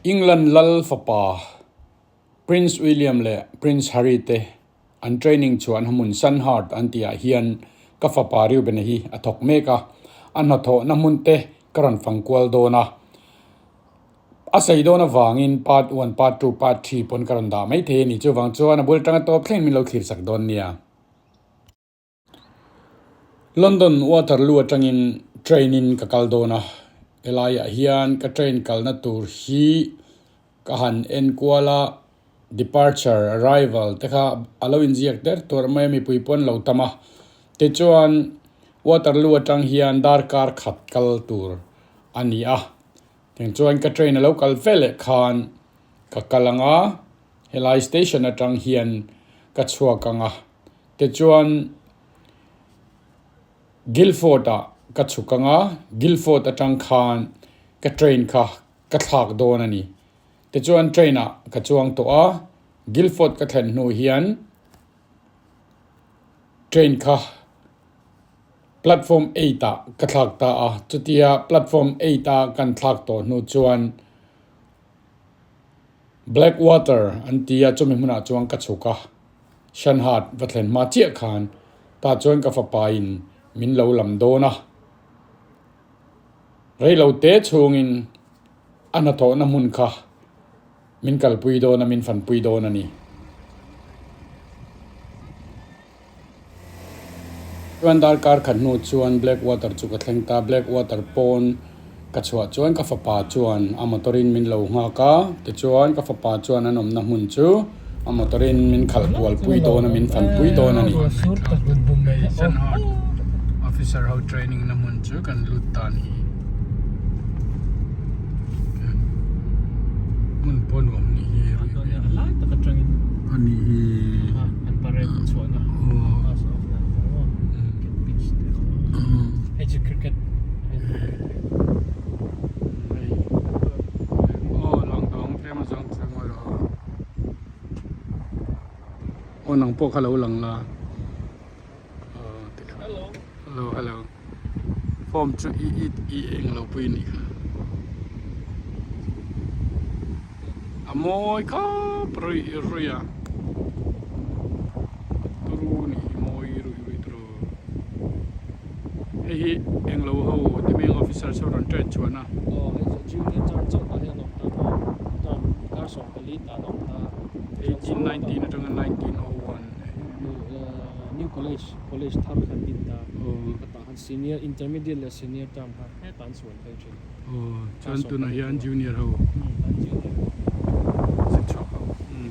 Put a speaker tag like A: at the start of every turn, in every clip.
A: England lal fapa Prince William leh Prince Harry te an training chuan hmun Sandhurst an tihah hian ka fapa Reuben-a hi a thawk mek a, a hnathawhna hmun te ka rawn fang kual dawn a. A sawi dawn avangin part one, part two, part three pawn ka rawn dah mai thei a ni. Chuvang chuan a bul atanga tawp thleng min lo thlir sak dawn nia. London Waterloo atangin train in ka kal dawn a, helaiah hian ka train kalna tur hi ka han en kual a, departure, arrival te kha a lo inziak der tur mai a, mipui pawh an lo tam a, tichuan Waterloo atang hian darkar khat kal tur a ni a, tichuan ka train a lo kal veleh khan ka kal ang a, helai station atang hian ka chhuak ang a. Tichuan, Guildford-ah ka chhuk ang a, Guildford atang khan ka train kha ka thlak dawn a ni. Tichuan, train-ah ka chuang tawh a, Guildford ka thlen hnu hian train kha platform eight-ah ka thlak ta a. Chutia platform eight-a kan thlak tawh hnu chuan Blackwater an ti a, chumi hmunah chuan ka chhuk a. Shanhat va thlen hma chiah khan tah chuan ka fapa in min lo lam dawn a, reilo te chhungin a hnathawhna hmun kha min kalpui dawn a, min fanpui dawn a ni. Chuan darkar khat hnu chuan Blackwater chu ka thleng ta, Blackwater pawn ka chhuah chuan ka fapa chuan a motor in min lo nghak a, tichuan ka fapa chuan an awmna hmun chu a motor in min khalh kual pui dawn a, min fan pui dawn a ni. Officer ho training na hmun chu kan lut ta a ni. Hmun pawh nuam a nih hi a nih hi.
B: An parade chhuahna pass off dan tur maw cricket pitch te awm hei chu cricket
A: aw lang dawng tlem a zawng chu maw lo aw nang pawh kha lo lang la aw tikha hello hello form chu i i i eng lo pui anih kha a mawi khawp ruih ruih a turu nih hi mawi ruih ruih turu hei hi englo ho timeng officers ho rawn train chhuahna.
B: Aw hei chu junior term chauh tah hian awm ta maw term kar 14 tan awm ta
A: 1819 atanga 1901
B: new college college thar khan din ta tah khan senior intermediate leh senior term kha hetah an suan phei thin.
A: Aw chuan tunah hian junior ho zir chhuak ho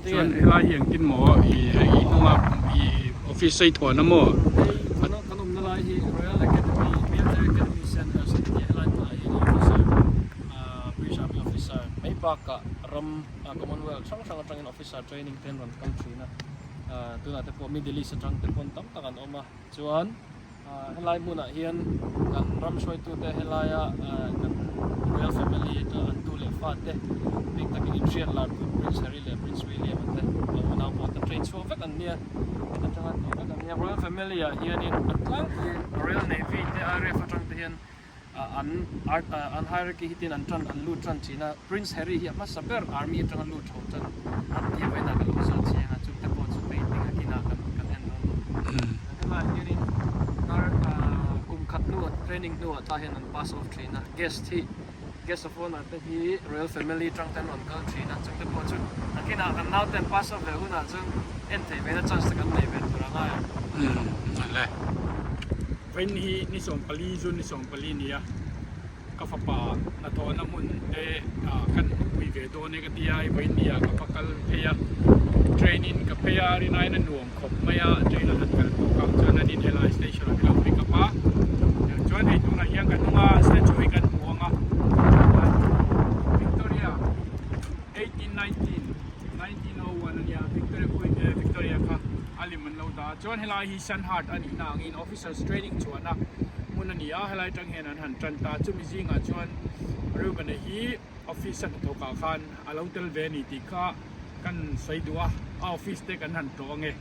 A: chuan helai hi engtin maw i hei i hnunga i office a i thuan a maw.
B: Hei tuna kan awmna lai hi Royal Academy Military Academy Sandhurst an tia helai hmunah hian officer British Army officer mai bakah ram Commonwealth hrang hrang atangin officer training te an rawn kal thin a tunah te pawh Middle East atang te pawn tam tak an awm a chuan Helai hmunah hian kan ram hruaitute helaia kan Royal Family atanga an tu leh fate bik takin inhriat lar tur Prince Harry leh Prince William te a unau pawh te train chhuak vek an nia. Heta tanga tih vek an nia. Royal Family ah hianin a tlangpuiin Royal Navy te RAF atang te hian an an hierarchy hi tin an tan an lut tan thin a. Prince Harry hi a hmasa ber Army atanga lut tho tan an tih vawiin ah ka lo zawt chiang a, chungte pawh chu painting a kinah kan kan en dawn a ni. Helai hianin kar kum khat hnuah training hnuah tah hian an pass off thin a, guest hi guest of honour te hi Royal Family atang te an rawn kal thin a, chungte pawh chu a kinah kan naute an pass off ve hunah chuan en theih ve na chance te kan nei ve tur a ngai ang.
A: Umm ale. Vawiin hi ni 14 June ni 14 a ni a. Ka fapa hnathawhna hmun te kan hmupui ve dawn e ka ti a, hei vawiin ni ah ka va kal phei a, train in ka phei a, rinaiin a nuam khawp mai a, train a han kal bawk a, chuan an in helai station ah min lo pick up a, chuan hei tunah hian ka hnunga statue hi kan hmu ang a, Victoria 1819, 1901 ania Victoria Queen Victoria kha a lim an lo dah a, chuan helai hi Sandhurst a nihna angin officers training chhuahna hmun a ni a, helai atang hian an han tan ta. Chumi zingah chuan Reuben-a hi office a hnathawk ah khan a lo tel ve a ni tih kha kan sawi duh a, a office te kan han tlawh ange.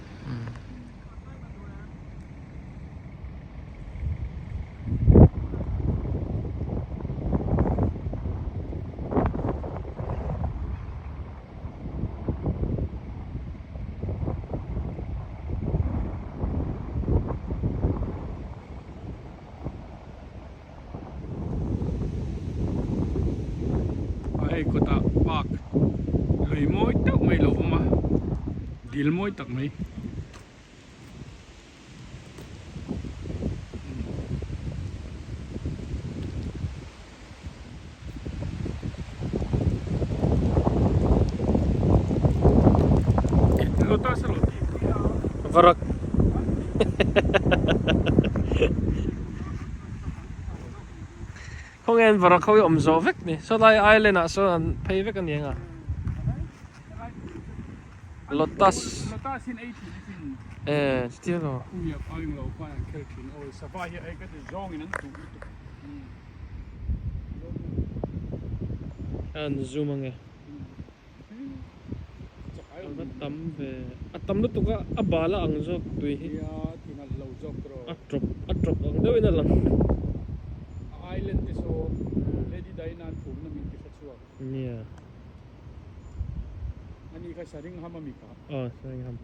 A: kawtah park lui mawi tak mai lo awm a dil mawi tak mai.
B: Varak Khawnge an varak ho hi awm zawh vek ni sawtlai island ah sawn an phei vek a ni ang a Lotus eh chutia lo An zoom ange A va tam ve a tam lutuk a a bal a ang zawk tui hi a tawp a tawp ang deuhin a lang Nia Aw Sharingham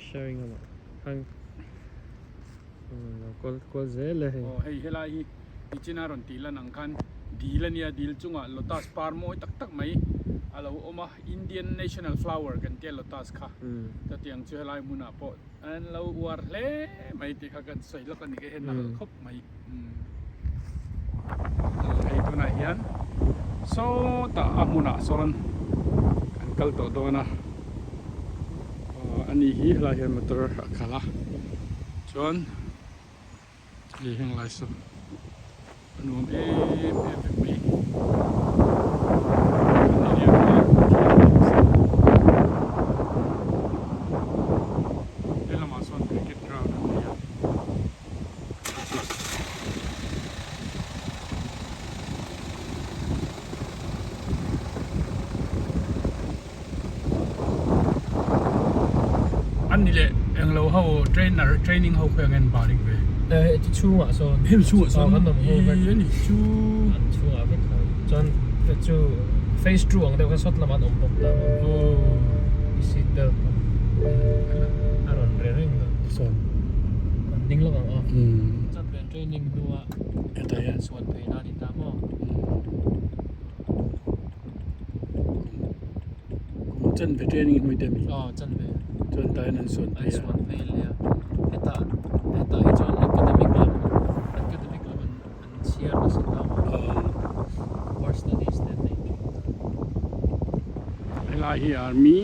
B: Sharingham ah khan lo kual kual zel e hei.
A: Aw hei helai hi nichina rawn tih lan ang khan dil a nia dil chungah lotus par mawi tak tak mai a lo awm a Indian national flower kan tia lotus kha chutiang chu helai hmunah pawh an lo uar hle mai tih kha kan sawi lawk a ni ka en nalh khawp mai hei tunah hian sawtah a hmunah sawn kan kal tawh dawn a aw ani hi helai hian motor a khalh a chuan hei heng lai saw a nuam em em vek mai helamah sawn cricket ground an nei a. An ni leh englo ho trainer training ho khawi ang en barik ve.
B: Eh ti chhungah sawn.
A: Hemi chhungah sawn.
B: An awm ho vek.
A: Ani chu.
B: An chhungah vek khan. Chuan chu phase 2 ang deuh kha sawt lamah an awm bawk ta.
A: Oh.
B: I seat belt. A rawn re reng dawn.
A: Sawn.
B: Kan ding lawk ang aw. Chuan ven training hnua an suan phei na a ni ta maw?
A: Kum chan ve training hnu te mi?
B: Aw chan ve.
A: Chuan tah hian an suan phei a.
B: An suan phei leh a. Hetah hetah hi chuan academic lam academic lam an an chhiar nasa ta maw? War studies te an nei thin.
A: Helai hi army.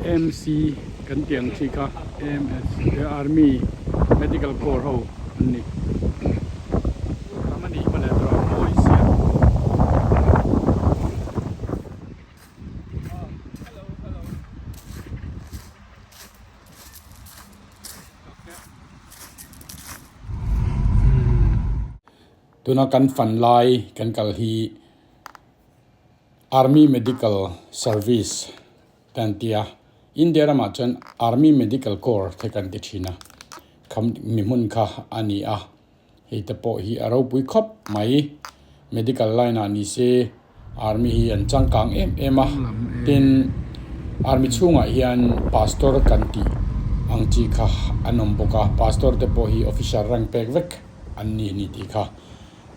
A: MC kan tih ang chi kha MS Army Medical Corps ho an ni ram a nih mawle tawh mawi sia Tuna kan fan lai kan kal hi. Army Medical Service te an ti a, India ramah chuan Army Medical Corps te kan ti thin a, kham mi hmun kha a ni a, hei te pawh hi a ropui khawp mai, medical line ah ni se Army hi an changkang em em a, tin Army chhungah hian Pastor kan tih ang chi kha an awm bawk a, Pastor te pawh hi officer rank pek vek an ni a ni tih kha.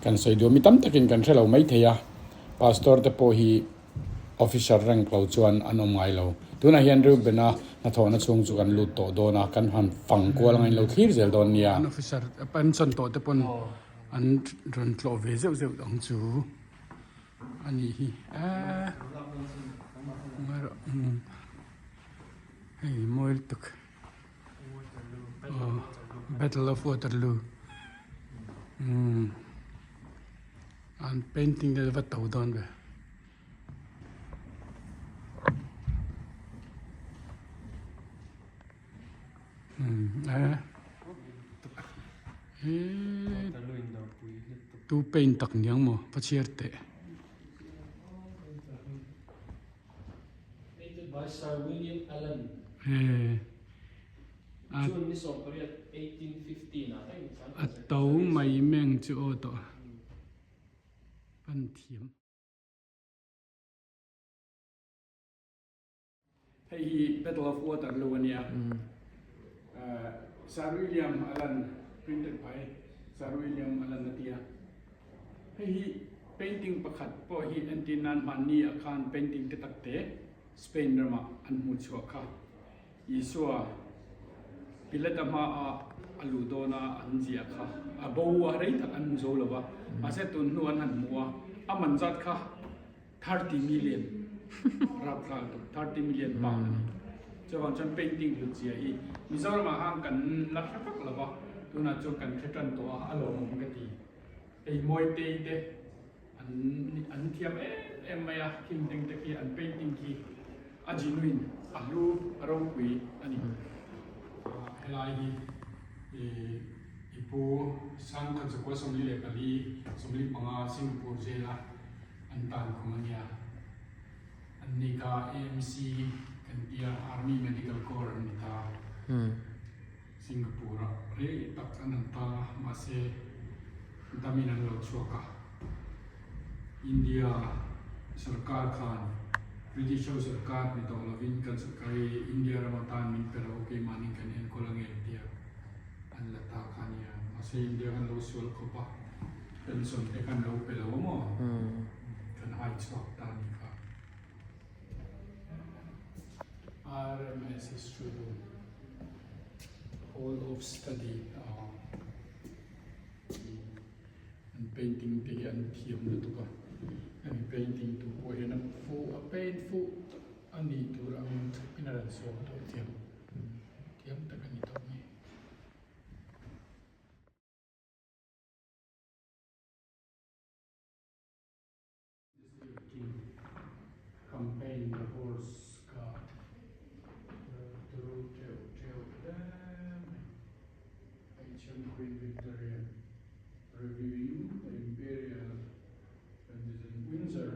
A: Kan sawi duh mi tam takin kan hre lo maithei a, Pastor te pawh hi Officer rank lo chuan an awm ngai lo. Tunah hian Reuben-a hnathawhna chhung chu kan lut tawh dawn a, kan han fang kual anga in lo thlir zel dawn nia. An officer pension tawh te pawn an rawn tlawh ve zeuh zeuh ang chu a nih hi. Eee hei mawi lutuk. Battle of Waterloo an painting te va to dawn ve. Tu paint tak niang maw va chhiar teh.
B: Painted by Sir William Allen. June ni 18, 1815 ah daih chuan
A: A to mai meng chu aw tawh pan thiam. Hei hi Battle of Waterloo a nia. Sir William Allen printed by Sir William Allen a tia. Hei hi painting pakhat pawh hi entir nan hmanni ah khan painting te tak te Spain ramah an hmuh chhuah kha. Isua Pilate-a hmaah a luh dawn a an ziah kha a bo a rei tak an hmu zo lo va, mahse tun hnu an han hmu a, a man zat kha 30 million rapthlak tuk 30 million pound a ni. Chuvang chuan painting hlut zia hi Mizoramah khan kan la hre vak lo va, tunah chuan kan hre tan tawh a, a lawmawm ka ti. Hei Mawitei te an an thiam em em mai a, khing ding te khi an painting khi a genuine a hlu a ropui a ni. Helai hi ih i pu Sangkhat Zakua 44 45 Singapore jail a an tan khum a nia. An ni kha AMC kan tia Army Medical Corps an ni ta. Singapore ah rei tak an han ta a, mahse damin an lo chhuak a. India sorkar khan British ho sorkar ni tawh lovin kan sorkar hi India ram atan min pe lo, keimahni kan enkawl ange tia an la ta kha a nia. Mahse India khan lo sual khawp a, pension te khan lo pe lo a maw? Kan hai chhuak ta a nih kha. RMS History Room, Hall of Study an painting te hi an thiam lutuk a, hemi painting tu pawh hian a fuh a paint fuh a nih tur ang thlapin a rawn siam tawh thiam thiam tak a ni tawh mai. Campaign the horse guard turu teuh teuh hle mai. HM Queen Victoria reviewing the Imperial Windsor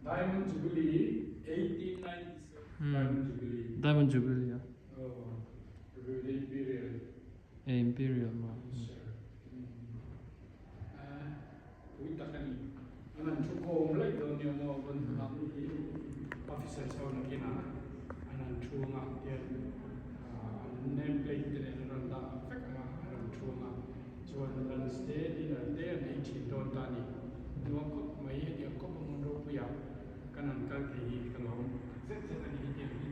A: Diamond Jubilee 1897 Diamond Jubilee
B: Diamond Jubilee a
A: oh review the Imperial
B: Imperial maw
A: Windsor Pui tak a ni. An han thu khawm laih dawn nia maw vawn lam hi officers ho nakinah an han thu anga tian an name plate te nen an rawn dah vek anga an rawn thu anga chuan lunch te dinner te an ei thin dawn ta a ni. Nuam khawp mai hetiang khawp a hmun ropuiah kan han kal thei hi ka lawm tak zet zet a ni. Hetiang hi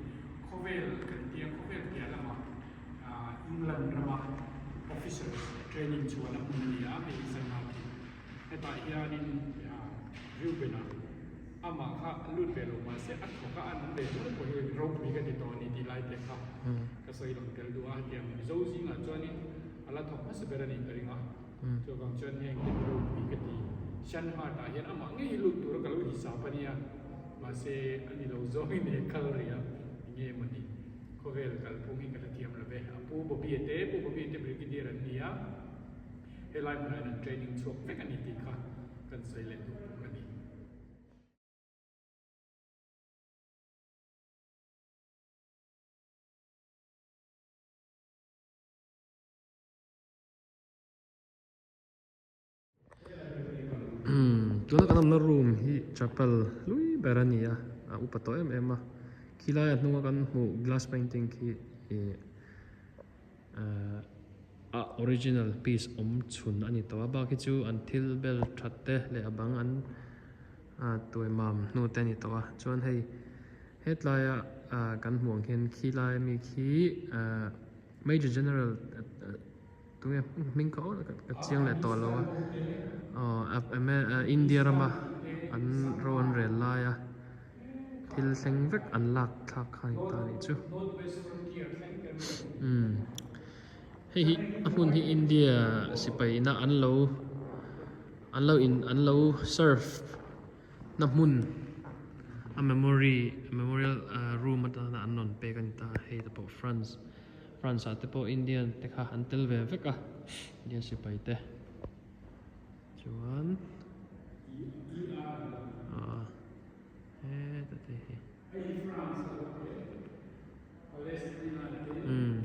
A: khawvel kan tia khawvel piah lamah England rama officers training chuan a hmun a ni a, hei hi Sanghar hi. Hetah hianin Reuben-a amah kha a lut ve lo mahse a thawk a, an awm ve zel pawh hi ropui ka ti tawh a ni tih lai te kha ka sawi lang tel duh a, hetiang Mizo zingah chuanin a la thawk hmasa ber a nih ka ring a, chuvang chuan heng te hi ropui ka ti. Shanhart-ah hian amah ngei hi lut tura ka lo hisap a nia, mahse a ni lo zawngin he kal rih a, enge mawni. Khawvel kalphung hi ka la thiam lo ve. A pu Bobby-a te, Pu Bobby-a te Brigadier an ni a, helai hmunah hian an training chhuak vek a ni tih kha kan sawi leh duh bawk a ni.
B: Tuna kan awmna room hi chapel hlui ber a ni a a upa tawh em em a khilai a hnunga kan hmuh glass painting khi ih ahh a original piece awm chhun a ni tawh a bak hi chu an thil bel that te leh a bang an ah tuai mam hnu te a ni tawh a chuan hei hetlai ah kan hmuh ang hian khilai ami khi ahh major general Tunge hming kha aw ka chiang leh tawh lo a aw India rama an ro an rel lai a thil thleng vek an lak thlak kha a ni ta anih chu umm hei hi a hmun hi India sipai ina an lo an lo in an lo serve na hmun a memory memorial room atana an rawn pek a ni ta hei te pawh France. France ah te pawh Indian te kha an tel ve vek a Indian sipai te chuan ah heta te hi umm.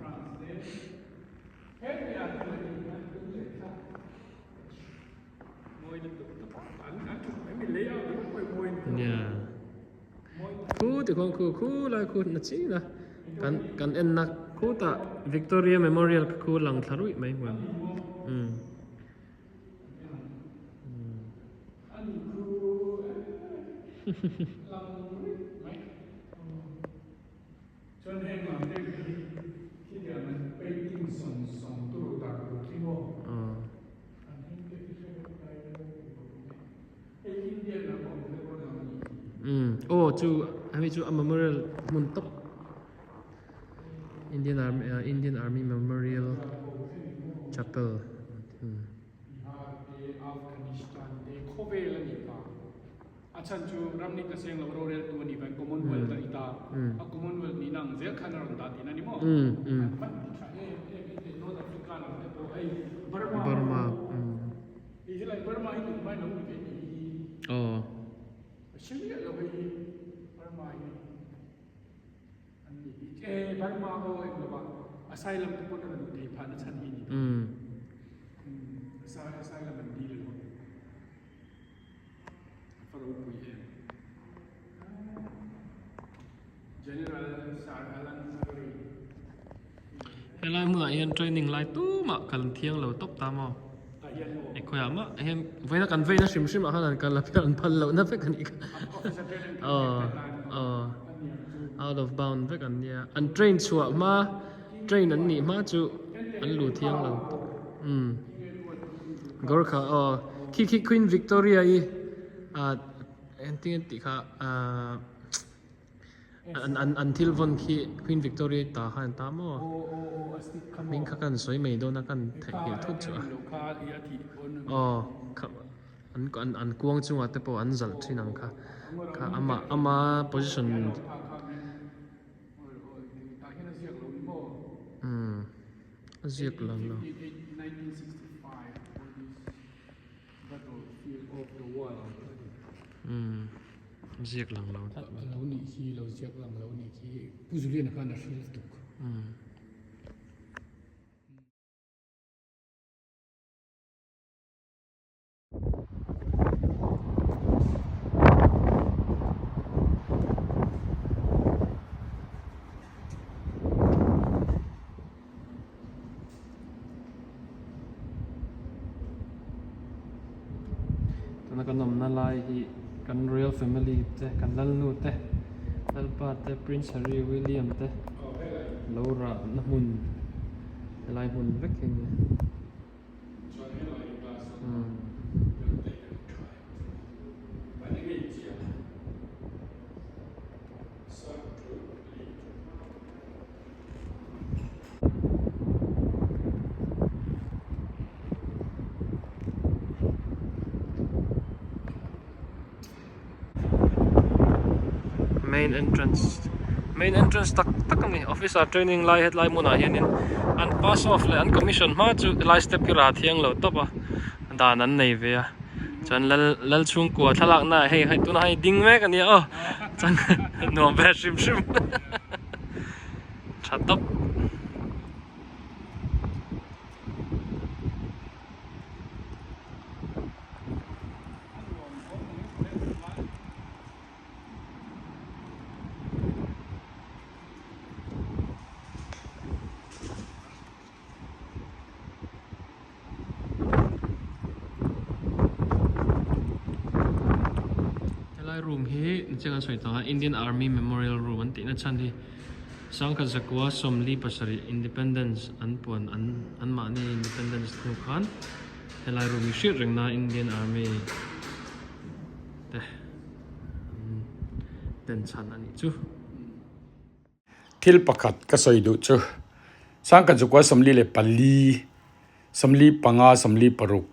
B: Nia khu tikhuan khu khu lai khu na chin a kan kan en na khutah Victoria Memorial kha khu lang thla ruih mai hmuh ang umm.
A: Lang rit mai. Chuan heng lam te khi khitiang an painting sawng sawng turu tar tur khi maw? An hming te khi hre vek lai ilo ti bawk in e. Hei Indian lam awm te pawh lang ni.
B: Umm aw chu hemi chu a memorial hmun tawp Indian Army Indian Army Memorial Chapel.
A: Bihar te Afghanistan te khawvel a nih vang. A chhan chu ram ni ta seng lo roreltu a nih vang Commonwealth a ni ta. A Commonwealth nihna ang zel khan a rawn dah tihna a ni maw? An van ti tha em em i teh North Africa lam te pawh hei Burma pawh hei helai Burma hi tunhma in lo ni ve tih hi a hre miah lo hei hi Burma hi an ni bik e Burma aw eng lova asylum te pawn a rawn luh thei phahna chhan hi a ni dawn. Asylum an dil emaw. A ropui em? General Sir Alan Murray.
B: Helai hmunah hian training lai tumah kal thiang lo tawp ta maw? E khawiah mah hian vawiina kan veina hrim hrim ah khan an kal a piang an phal lohna vek a nih kha. Aw aw out of bound vek an nia. An train chhuah hma train an nih hma chu an lu thiang lo tawp. Umm. Gorkha aw khi khi Queen Victoria i ah engtin nge tih kha ah an an an thil vawn khi Queen Victoria i ta kha an ta maw hming kha kan sawi mai dawn a kan theihnghilh thut chu a aw kha an an an kuang chungah te pawh an zalh thin ang kha kha ama ama position umm. A ziak lang lo. Umm a ziak lang lo tlat mai.
A: Lo nih khi lo ziak lang lo nih khi Pu Julian khan a hrilh tuk.
B: Umm. Tuna kan awmna lai hi kan royal family te kan lalnu te lalpa te prince harry william te lo rahna hmun helai hmun vek hi a nia. Main entrance main entrance tak tak a ni officer training lai hetlai hmunah hianin an pass off leh an commission hma chu helai step hi rah thiang lo tawp a dan an nei ve a chuan lal lal chhungkua thlalak na ah hei hei tunah hian ding mek a nia aw chuan nuam ve hrim hrim tha tawp. Helai room hi chiang an sawi tawh a Indian Army Memorial Room an tihna chhan hi Sangkhat zakua 47 Independence an puan an anmahni Independence hnu khan helai room hi hriat reng na Indian Army te an den chhan a nih chu.
A: Thil pakhat ka sawi duh chu Sangkhat zakua 44 45 46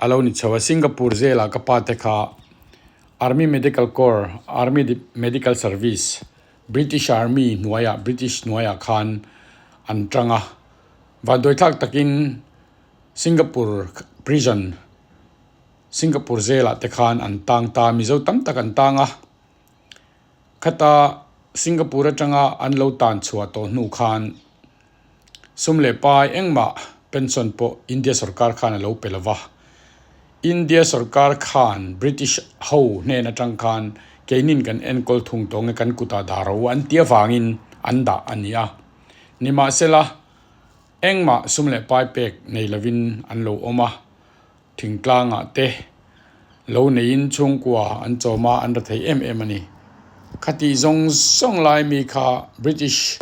A: a lo ni chho a Singapore zela ka pa te kha Army Medical Corps Army Medical Service British Army hnuaiah British hnuaiah khan an tang a, vanduaithlak takin Singapore prison Singapore zelah te khan an tang ta Mizo tam tak an tang a, khata Singapore atanga an lo tan chhuah tawh hnu khan sum leh pai engmah pension pawh India sorkar khan a lo pe lo va. India sorkar khan British ho hnen atang khan keinin kan enkawl thung tawh nge kan kutah dah ro an ti avangin an dah a ni a. Nimahsela, engmah sum leh pai pek nei lovin an lo awm a, thingtlangah te. Lo neiin chhungkua an chawm a, an ra thei em em a ni. Khatih zawng zawng lai mi kha British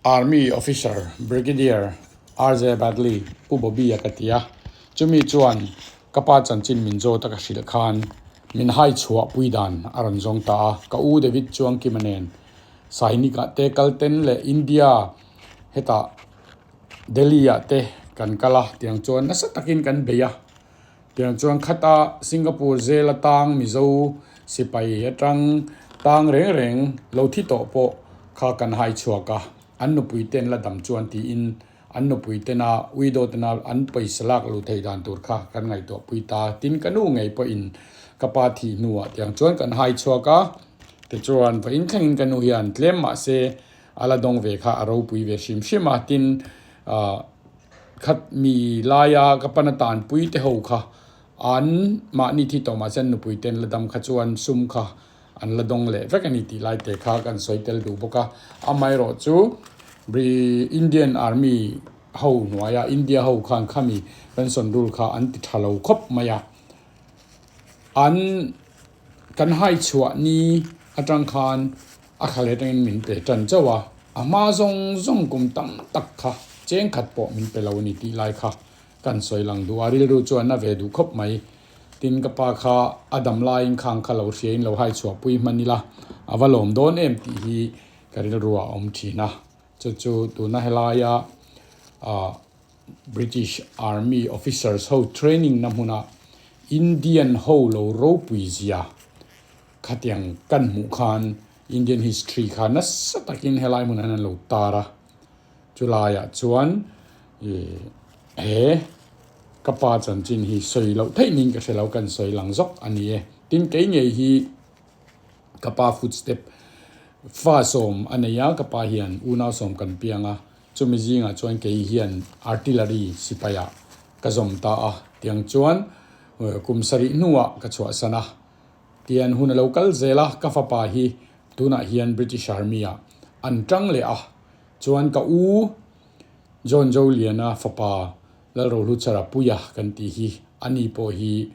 A: Army Officer Brigadier RJ Badley Pu Bobby-a ka ti a, chumi chuan ka pa chanchin min zawt a ka hrilh khan min hai chhuah pui dan a rawn zawng ta a, ka u David Chuangkima nen Sainik-ah te kal ten leh India hetah Delhi-ah te kan kal a, tiang chuan nasa takin kan bei a. Tiang chuan khata Singapore zel atang Mizo sipai atang tang reng reng lo thi tawh pawh kha kan hai chhuak a, an nupui ten la dam chuan tiin an nupui tena widow tena an pawisa lak lo thei dan tur kha kan ngaihtuah pui ta. Tin ka nu ngei pawhin ka pa thih hnuah tiang chuan kan hai chhuak a, tichuan vawiin thlengin ka nu hian tlem mahse a la dawng ve kha a ropui ve hrim hrim a, tin ah. Khat mi laia ka pana tanpui te ho kha an mahni thi tawh mahse an nupui ten la dam kha chuan sum kha an la dawng leh vek a ni tih lai te kha kan sawi tel duh bawk a. Amaherawh chu Indian Army ho hnuaia India ho khan khami pension rule kha an ti tha lo khawp mai a. An kan hai chhuah ni atang khan A thla leh atangin min pe tan chauh a, a hma zawng zawng kum tam tak kha cheng khat pawh min pe lo a ni tih lai kha kan sawi lang duh a, rilru chuan a ve duh khawp mai. Tin, ka pa kha a dam laiin khang kha lo hriain lo hai chhuah pui hman ila a va lawm dawn em tih hi ka rilru ah a awm thin a, chu chu tuna helaia ah British Army officers ho training na hmuna Indian ho lo ropui zia Khatiang kan hmuh khan Indian history kha nasa takin helai hmunah hian an lo tar a, chulaiah chuan ih he ka pa chanchin hi sawi loh theih niin ka hre lo, kan sawi lang zawk a ni e. Tin, kei ngei hi ka pa footstep fa sawm a nei a, ka pa hian unau sawm kan piang a, chumi zingah chuan kei hian artillery sipaiah ka zawm ta a, tiang chuan kum sarih hnuah ka chhuahsan a. Tian hun a lo kal zel a, ka fapa hi tunah hian British Army ah an tang leh a, chuan ka u John Joliana fapa Lalrohluchara Puia kan tih hi ani pawh hi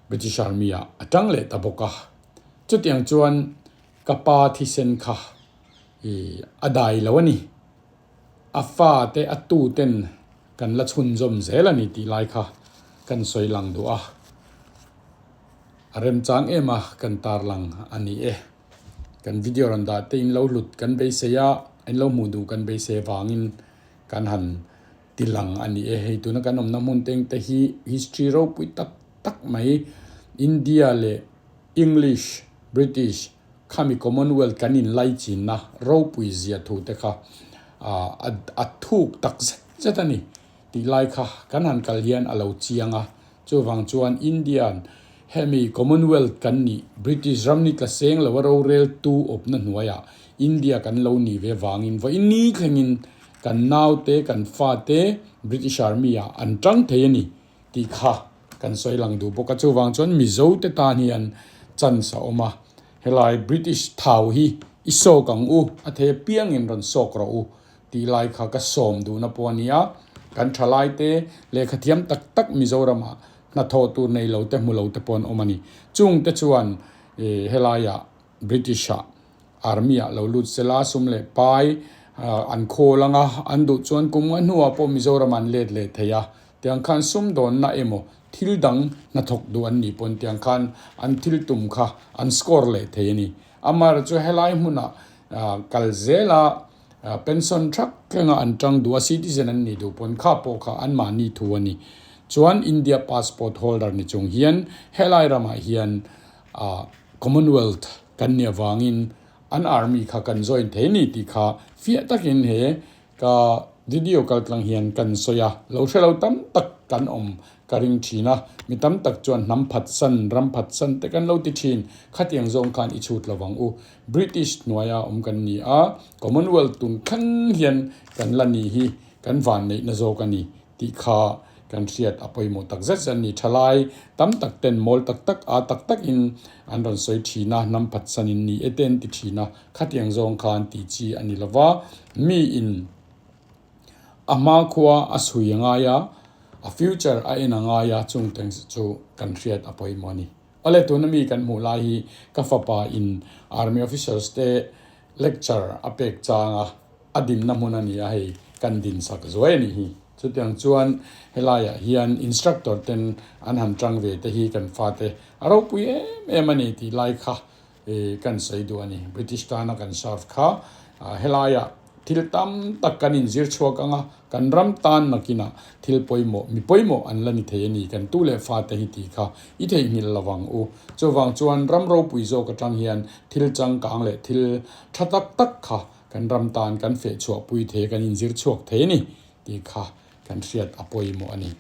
A: British Army ah a tang leh ta bawk a. Chutiang chuan ka pa thisen kha ih a dai lo a ni. A fate a tuten kan la chhunzawm zel a ni tih lai kha kan sawi lang duh a. A remchang em a, kan tarlang a ni e. Kan video rawn dah te in lo hlut kan beisei a, in lo hmuh duh kan beisei avangin kan han ti lang a ni e. Hei tuna kan awmna hmun te engte hi history ropui tak tak mai India leh English, British khami Commonwealth kan inlaichinna ropui zia thu te kha a thuk tak zet zet a ni tih lai kha kan han kal hian a lo chiang a. Chuvang chuan Indian hemi Commonwealth kan nih, British ram ni tla seng lo a roreltu awpna hnuaiah India kan lo nih ve vangin vawiin ni thlengin kan naute, kan fate British Army ah an tang thei a ni tih kha kan sawi lang duh bawk a. Chuvang chuan Mizo te tan hian chance a awm a, helai British thau hi i sawk ang u, a thei apiangin rawn sawk rawh u Tih lai kha ka sawm duhna pawh a ni a, kan thalaite lehkha thiam tak tak Mizoramah hnathawh tur nei lo te hmu lo te pawh an awm a ni. Chungte chuan helaiah British-ah Army-ah lo lut sela sum leh pai an khawl ang a, an duh chuan kum nga hnuah pawh Mizoramah an let leh thei a. Tiang khan sumdawnna emaw thil dang hnathawk duh an nih pawn tiang khan an thil tum kha an score leh thei a ni. Amaherawhchu chu helai hmunah kal zela Pension thak tlenga an tang duh a, citizen an nih duh pawn kha pawh kha anmahni thu a ni. Chuan India passport holder ni chung hian helai ramah hian Commonwealth kan nih avangin an army kha kan join thei ni tih kha fiah takin he ka video kal tlang hian kan sawi a, lo hre lo tam tak kan awm ka ring thin a, mi tam tak chuan hnam phatsan, ram phatsan te kan lo ti thin, khatiang zawng khan i chhut lo vang u. British hnuaia awm kan ni a, Commonwealth tun thleng hian kan la ni hi kan vanneihna zawk a ni tih kha kan hriat a pawimawh tak zet zet a ni. Thalai tam tak ten mawl tak tak a tak takin an rawn sawi thin a, hnam phatsanin ni e te an ti thin a, khatiang zawng khan tih chi a ni lova, miin a hmakhua a chhui a ngai a, A future a en a ngai a, chung teng chu kan hriat a pawimawh a ni. Awle tuna mi kan hmuh lai hi ka fapa in army officers te lecture a pek chang a, a dinna hmun a ni a hei kan din sak zuai a nih hi. Chutiang chuan helaiah hian instructor ten an han tang ve te hi kan fate a ropui em em a ni tih lai kha kan sawi duh a ni. British tana kan serve kha helaiah thil tam tak kan inzir chhuak ang a, kan ram tan nakinah thil pawimawh, mi pawimawh an la ni thei a ni, kan tu leh fate hi tih kha i theihnghilh lo vang u. Chuvang chuan ram ropui zawk atang hian thil changkang leh thil tha tak tak kha kan ram tan kan feh chhuah pui thei, kan inzir chhuak thei a ni tih kha kan hriat a pawimawh a ni.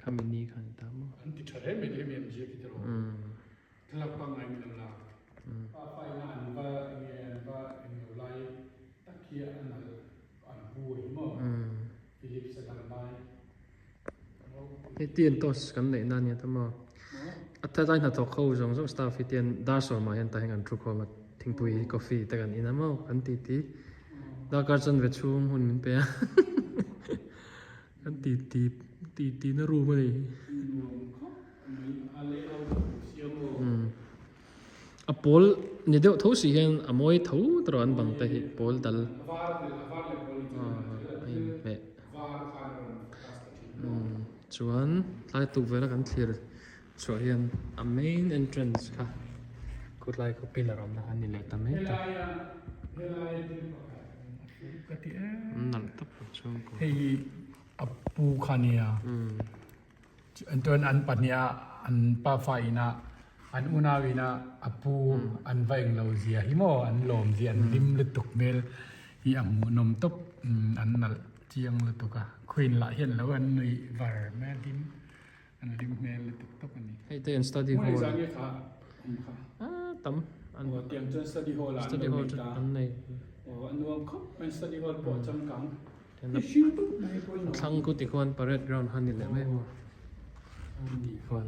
B: Khami ni khan ta maw?
A: An ti tha hle mai te hemi an ziak hi tiraw? Thlalak pangngai min lo la. Pa pa ina an va enge an va eng lo lai tak hi a nalh an pu a hi maw? Philips a dam lai.
B: Hei tea and toast kan neih na ania ta maw? A tha lai hnathawk ho zawng zawng staff hi tian dar sawmah hian tah hian kan thu khawm a thingpui coffee te kan in a maw kan ti ti darkar chanve chhung hun min pe a kan ti ti ti ti na room a ni a pawl ni deuh tho si hian a mawi tho tawh an bang te hi pawl dal a inhmeh. Chuan tlai tukverh a kan thlir chhuah hian a main entrance kha khawtlai khaw pillar awmna kha a ni leh ta mai ta. Nalh tak ang chhungkaw.
A: Hei hi a pu kha nia. Chuan an pahnih a an pafa ina an unau ina a pu an va englo zia hi maw an lawm zia an hlim lutuk hmel hi a hmuhnawm tawp an nalh chiang lutuk a queen lah hian lo an nuih var mai a hlim an hlim hmel lutuk tawp a ni.
B: Hei te an study hall ah tam
A: an tiang chuan study hall ah
B: study hall chu an nei
A: aw a nuam khawp mai study hall pawh a changkang.
B: Thlang ku ti khuan parade ground kha a ni leh mai maw tih khuan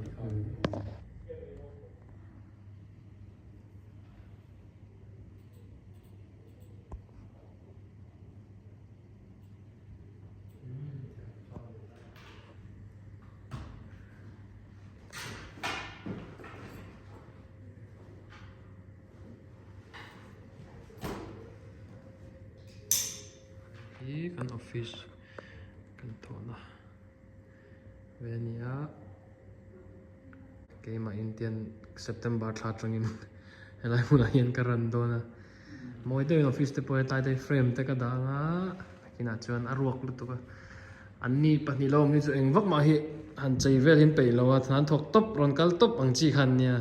B: Hi kan office kan thawhna ve a ni a keimah Indian September thla atangin helai hmunah hian ka run dawn a mawi deuhin office te pawh hetlai te hi frame te ka dah anga nakinah chuan a ruak lutuk a anni pahnih lo awm hi chu eng vak mah hi han chei vel hi an peih lo a thlan thawk tawp rawn kal tawp ang chi kha an nia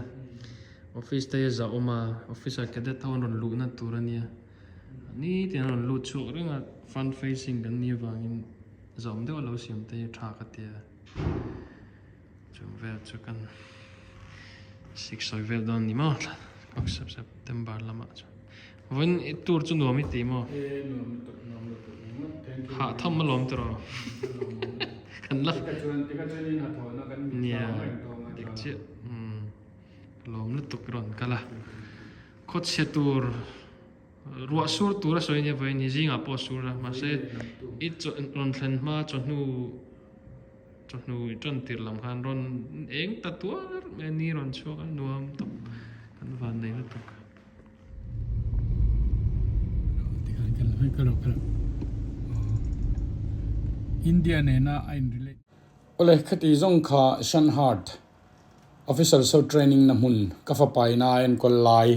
B: office te hi a zah awm a officer cadet ho an rawn luhna tur a nia. Nitin a rawn lut chhuak reng a, front facing kan nih avangin zawm deuh a lo siam te hi tha ka ti a, chung vel chu kan siksawi vel dawn a ni maw September lamah chuan vawiin i tour chu nuam i ti maw? Hah tham alawm tiraw kan la nia dik chiah lawm lutuk rawn kal a. Khawchhe tur ruah sur tur a sawi ania vawiin hi zingah pawh a sur a mahse i chaw rawn thlen hma chawhnu chawhnu i tan tir lam khan rawn eng ta tuar mai a ni rawn chhuak a nuam tawp kan van nei lutuk.
A: India nena a in relate. Awle khati zawng kha Shanhart Officer so training na hmun ka fapa ina a enkawl lai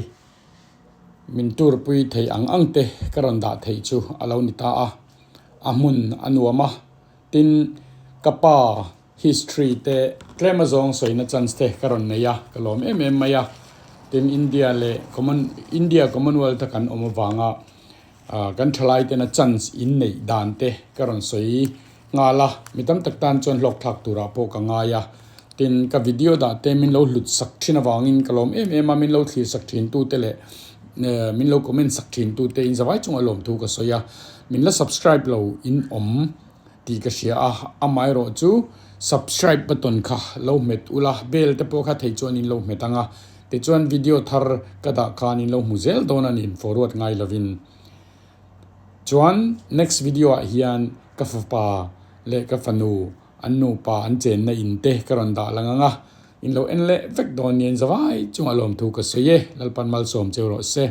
A: min turpui thei ang ang te ka rawn dah theih chu a lo ni ta a, a hmun a nuam a, tin ka pa history te tlem azawng sawina chance te ka rawn nei a, ka lawm em em mai a, tin India leh common India Commonwealth a kan awm avanga kan thalai tena chance in neih dan te ka rawn sawi nghal a, mi tam tak tan chuan hlawk thlak turah pawh ka ngai a, tin ka video dah te min lo hlut sak thin avangin ka lawm em em a, min lo thlir sak thin tu te leh min lo comment sak thin tu te in zavai chungah lawmthu ka sawi a, min la subscribe lo in awm tih ka hria a, amaherawh chu subscribe button kha lo hmet ula, bell te pawh kha thei chuan in lo hmet ang a, tichuan video thar ka dah khan in lo hmu zel dawn a ni forward ngai lovin. Chuan next video ah hian. Ka fapa leh ka fanu an nupa an chenna in te ka rawn dah lang ang a, in lo en leh vek dawn nia in zavai chungah lawmthu ka sawi e, Lalpan malsawm cheu rawh se.